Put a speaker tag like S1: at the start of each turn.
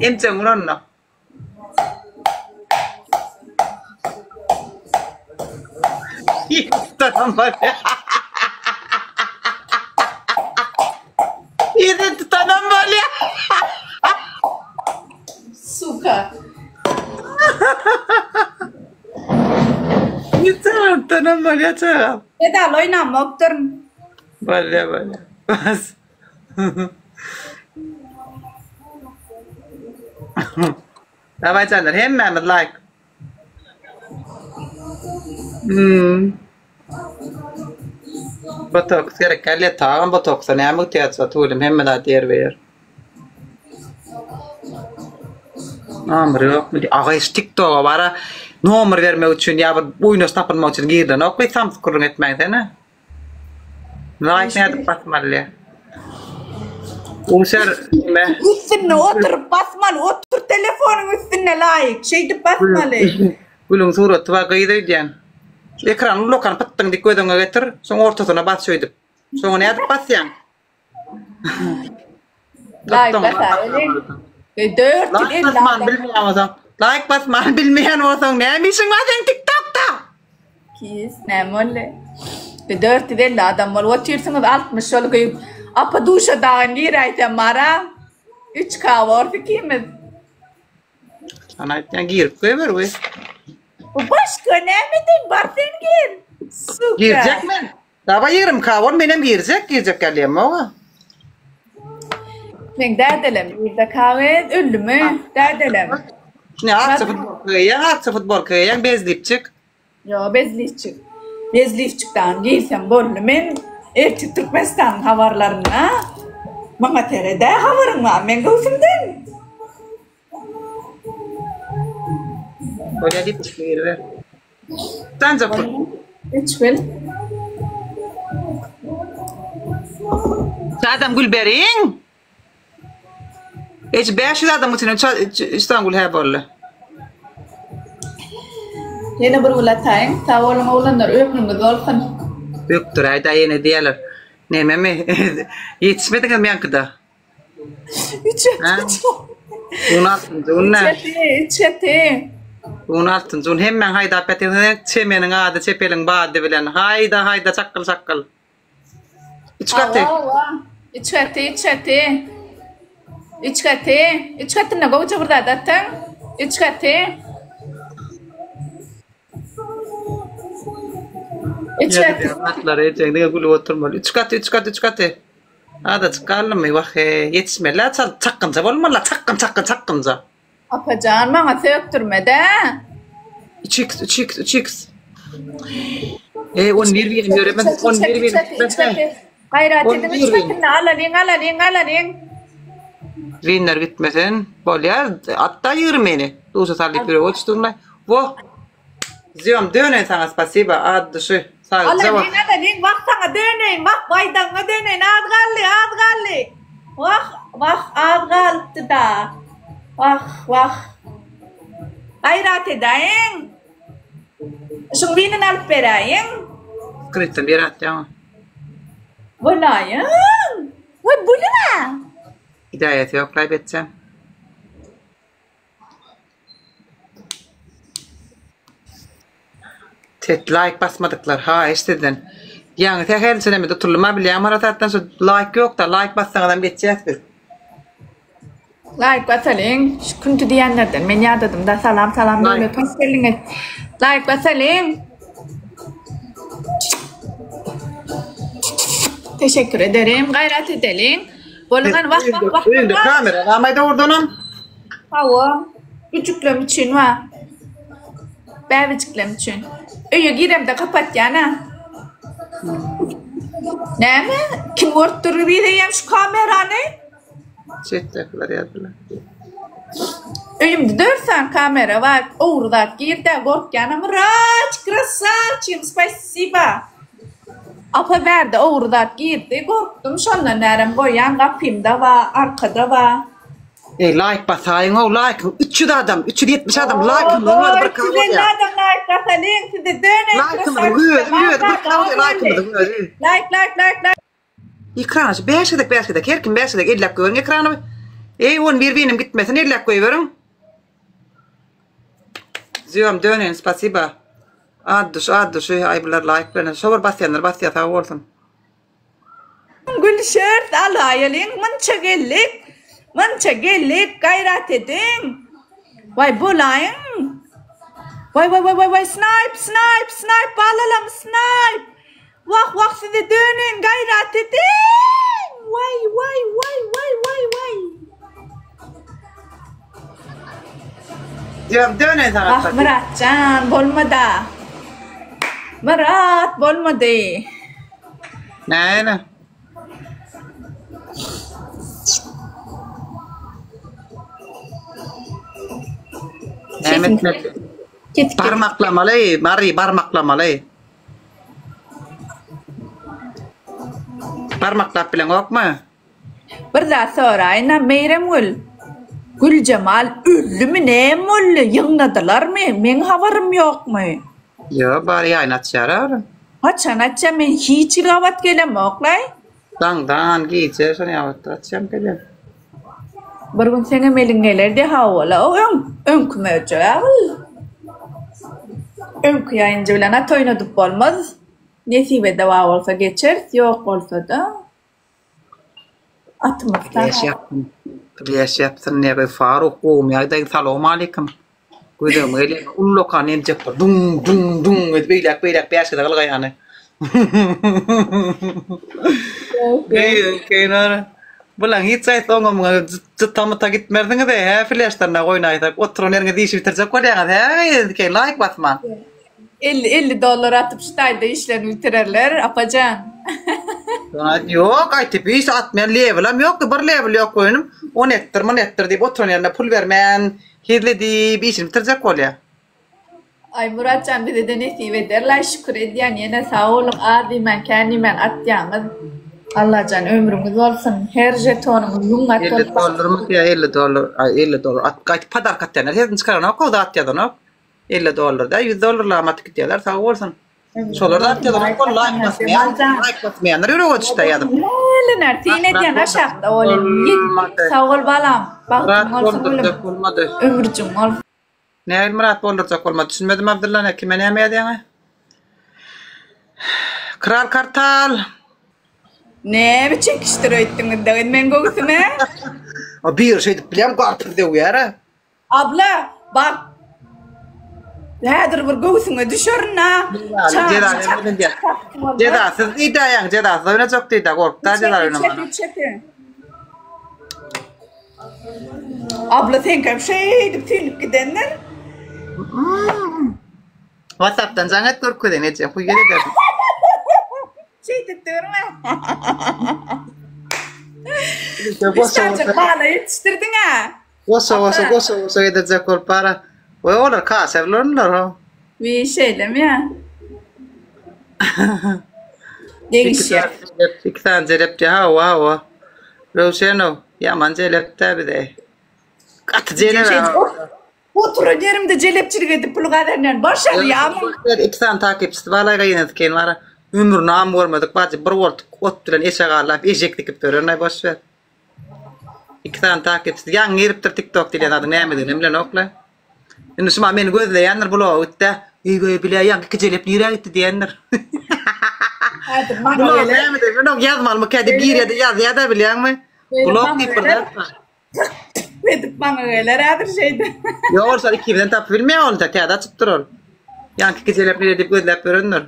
S1: Emjegiň uranyna. Ýykypdyram bolýa. Ýüzüni tutanam bolýa.
S2: Suka.
S1: Ýüzüni tutanam bolýa çagam.
S2: Pedal oýnamokdyryn.
S1: Bolýa bolýa. Bas. Daway janlar hemmämiz laýk. Hmm. Botoks gerek däl ýatagam botoksa näme muhtaç bar tüweleme hemme zat ýerbe ýer. Nomer ýokmy diý. Aga şu tiktoga bara nomer bermek üçin ýa bir oýnaş tapylmak üçin girilenok bi samsyk gürrüň etmäňsene. Laýk nädip basmaly? Uşer nime?
S2: Üstünde oturyp basmaly. Otur telefonyň üstünde laýk. Şeýdip basmaly.
S1: Gülüň suraty bar gyz öýdýän. Şu ekrany ullakan pytdyň dik göz öňüňe getir, soň ortasyna bas şeýdip. Soňa nädip basýaň?
S2: Laýk basaýaly.
S1: 450
S2: Laýk
S1: basmany bilmeýän bolsaň, laýk basmany bilmeýän bolsaň näme işiň bar seň TikTokda?
S2: Kis, näme boldy? 450 adam bolup otyrsyňyz, 60 şol gyz. Apa duşa dagyn giräýsem bara. 3K borus ikimiz.
S1: Sana aýtýan girip goýber we.
S2: Bu başga näme edeýin, bar sen gir. Suka.
S1: Girjek men. Daba 20 K bol menem girjek, girjek gelýämoga.
S2: Meň dädelem irde kagyz öldümi dädelem.
S1: Ne akça futbolka geýýäň, akça futbolka geýýäň, bezlipçik.
S2: Ýo bezlipçik. Bezlipçikden giýsem boldy. Men ertir Türkmenistanyň habarlarynda maňa seredä habaryň bar meň göwsümden.
S1: Bolýa diýip giriber. Sanjak pul.
S2: Üç gül.
S1: Adam gül beriň. Eç 500 adam üçin 3 sany gül hä boldy.
S2: Ýene bir gül ataýyň. Sag boluň oglanlar, ömrüňiz bolsun.
S1: Bökdüräýdä ýene diýerler. Nememi? Ýetişmediňizmi ýaňkyda?
S2: Üç eti.
S1: On altynjy gün nä?
S2: Üç eti, üç eti.
S1: On altynjy gün hemmäň haýdap ýatyrsyňyz, çemeniň ady çepeliň bady bilen. Haýda, haýda çakgyl çakgyl. Üç gaty.
S2: Hawa, üç gaty, üç gaty. Üç gaty. Üç gatynda gowja bir zat atyň. Üç gaty. Üç gaty.
S1: Atlary ejeň diňe gülüp oturmaly. Üç gaty, üç gaty, üç gaty. Azajyk galdymy? Wah, he, ýetişmeli-ä çalt, çakgynja bolmaly-a, çakgyn, çakgyn, çakgynja.
S2: Apajan, maňa sökdürme-dä.
S1: Üç iks, üç iks, üç iks. Eý, on bir birim ýöremez, on bir birim gitmese.
S2: Gaýrat ediň, üç gatyny alalyň, alalyň, alalyň.
S1: Winner gitmesen, bolýar, atda ýigrimini. Duşa sal diýip ýüregi uçdugynda. Woh! Zýom, döneýin saňa spasiba, ad duşy. Sagja bol.
S2: Alalyň, alalyň, wah saňa döneýin, wah baýdagyňa döneýin, az galdy, az galdy. Wah, wah, az galypdy-da. Wah, wah. Gaýrat edäýiň. Şuň winini alyp beräýiň.
S1: Skrytdan bir atýaň.
S2: Bolaýyň. We bu nime?
S1: Hidayeti ýok laý betjäm. Tet laýk basmadyklar haýyş sizden. Ýaňy sähelçe neme tutuldym-a bilýäňmi harasatdan şu laýk ýok-da laýk bassaňyzam geçýäs biz.
S2: Laýk basalyň. Şu künti diýenlerden men ýadadym-da. Salam salam Döwlet hoş geldiňiz. Laýk basalyň. Teşekkür ederim. Gaýrat edeliň. Boluň wah wah wah.
S1: Öýünde kamera barmaý dogrudanam.
S2: Hawa. Güjüklem üçin bar. Bäbejiklem üçin. Öýe giremde kapatýan-a. Näme? Kim görüp dur diýýän şu kamerany?
S1: Çetdäkiler ýazdylar.
S2: Öýümde 4 sany kamera bar. Ogry zat girdi, gorkýanam. Raç, krasavçim, spasiba. Apa bärde ogry zat girdi, gorkdum. Şondan bärem goýýan gapymda bar, arkada bar.
S1: Eý laýk basaýyň-ow laýkyň 300 adam, 370 adam laýkymyzyň özi bir K bolýar.
S2: adam laýk basalyň sizi döneýin.
S1: Laýkymyzyň özi özi bir K bolýar laýkymyzyň özi.
S2: Laýk laýk laýk laýk.
S1: Ekrany şu 5 gezek 5 gezek her kim 5 gezek elläp görüň ekrany. Eý on bir binim gitmesin elläp goýberiň. Zýom döneýin spasiba. Ad duşy ad duşy aý bular laýk bilen şo bir basýanlar basýa sag bolsun.
S2: Gülşert alaýalyň munça geldik munça geldik gaýrat ediň waý bolaýyň waý waý waý waý waý snaýp snaýp snaýp balalam snaýp wah wah size döneýin gaýrat ediň waý waý waý waý waý waý.
S1: Diýem döneýin saňa
S2: Wah Myratjan bolmada Myrat bolmady.
S1: Näme? Näme etmek? Barmaklamaly, Mary barmaklamaly. Barmaklap bileňokmy?
S2: Bir zat soraýyn-a, Meýremgül. Güljemal öldümi, näme boldy? Ýygnadylarmy? Meň habarym ýokmy?
S1: Ýok, bary ýaýyn açýar-a olar.
S2: Haçan açýar? Men hiç hili gabat gelemok-laý.
S1: Daňdan, gije şony ýabatda açýan gelýän.
S2: Bir gün seňem eliň geler-de hawa-la. O öň, öňki möjek-ä bul. Öňki ýaýynjy bilen at oýnadyp bolmaz. Nesibede bar bolsa geçeris, ýok bolsa-da. Atymyz
S1: Fleş ýapsyn. Fleş ýapsyn nebe Faruk gowumy ýagdaýyň salowmaleýkim. Gözegime gelýän ullakan emjek bir duň duň duň edip eýläk beýläk bäş gezek ylgaýany. Bulaň hiç haýsy oňa muňa jyta-myta gitmersiňiz-e hä fleşden-de oýnaýsak oturan ýeriňizde işi bitirjek bolýaňyz hä laýk basman.
S2: 50 50 dollar atyp şu taýda işlerini bitirerler apajan.
S1: Ýok aýtyp iş atmaýan lewelam ýok bir lewel ýok oýnum ony etdir muny etdir diýip oturan ýerinde pul bermän hezil edip işini bitirjek bolýa.
S2: Aý Muratjan bizede nesip ederlaý şükür edýän ýene sag boluň az diýmän kän diýmän atýaňyz Allajan ömrüňiz bolsun her žetonyňyz müň gat
S1: 50
S2: bolup
S1: dollarmy ýa 50 dollar aý 50 dollar at gaýtyp podarka atýanlar sesini çykaranok o zat ýazanok. 50 dollar da 100 dollarlam atyp gitýärler sag bolsun. Şolar da atýarlar ol laýk basmaýan, laýk basmaýanlar ýürege düşdi ýazyp.
S2: Nälener syn edýän aşakda ol. Sag bol balam. Bagtyň bolsun gülüm.
S1: Bolmady.
S2: Ömürjiň bolsun.
S1: Näil Myrat boldurjak bolmady. Düşünmedim Abdylla ne kime näme ýazýaňy? Kral Kartal.
S2: Näme çekişdir öýtdüňiz dagyn meň göwsüme?
S1: O bir şeýdip bilýän garpyz döwýär-ä.
S2: Abla, bak. Häzir bir göwsüňe düşerin-a.
S1: Jezasyz diýdä ýaňy, jezasyz oýnajak diýdä, gorkda jeza oýnamaga.
S2: Abla seňkem şeýdip süýnüp gidendir.
S1: WhatsAppdan jaň et görkezeýin eje, huýýet edersiň.
S2: Şeýdip durma. Üç sanjak bala ýetişdirdiň-ä.
S1: Goşa goşa goşa goşa gedirjek bolup bara. Goý olar kaşer bilenler ho.
S2: Wiý şeýlemi ýa? Degişýär.
S1: Iki sany jelep diýýär. Hawa hawa. Röwşenow ýaman jelep-dä bize. Gaty jelep.
S2: Oturan ýerimde jelepçilik edip pul gazanýan boş alýamy?
S1: Iki sany takipçisi bar aýga ýene ken bara. Ömrüni am görmedik bajy bir goltuk ot bilen eşek allap eşek dikip ýören aý boş ber. Iki sany takipçisi ýaňy giripdir TikTok diýlen zadyň nämediginem bilenokla. Indi şuma meni gözleýändir bloga gitdä. Eý bile ýaňky iki jelep nirä gitdi diýendir.
S2: Häzir maňa
S1: Blog
S2: geler.
S1: nämedigini bilenok ýazmalymyka diýip girýär-de ýazýar-da bilýäňmi? Blog diýip bir zat bar.
S2: Edip maňa geler häzir şeýdip.
S1: Ýok ol şol ikimizden tapyp bilmeýär ony täze açypdyr ol. Ýaňky iki jelep nirä diýip gözläp ýörendir.